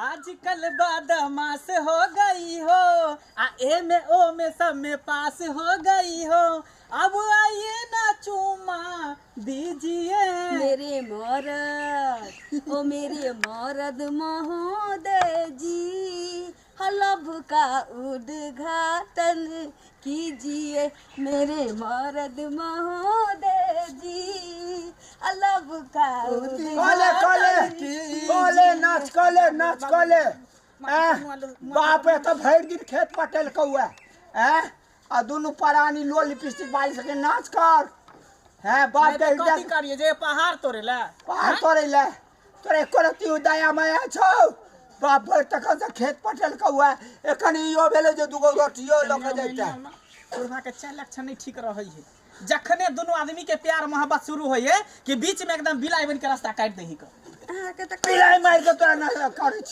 आजकल बदमाश हो गई हो, आ ए में ओ में सब में पास हो गई हो। अब आइए ना, चूमा दीजिए। मेरे मरद, ओ मेरे मरद महोदय जी, हलब का उद्घाटन कीजिए। मेरे मरद महोदय जी, हलब का कले कले उद्घाटन। कले, नाच कले, नाच कले। ऐं, बाप रे, तऽ भरि दिन खेत पटेल कौआ ऐं, आ दुनू प्राणी लो लिपस्टिक बाली सके नाच कर हैं बाप के। कथी करिए जे पहाड़ तोड़े ला? पहाड़ तोड़ै ले तोरे एको रत्ती दया माया छौ? बाप भरि तखन से खेत पटेल कौआ, एखन इहो भेलै जे दूगो रोटियो लऽ कऽ जैतै। बुढ़वा के चाल लक्षण नहीं ठीक रहे है। जखने दोनों आदमी के प्यार मोहब्बत शुरू होइए कि बीच में एकदम बिलाई बन के रास्ता काट दही। अहाँके तऽ बिलाइ मारि कऽ तोरा ना करै छी।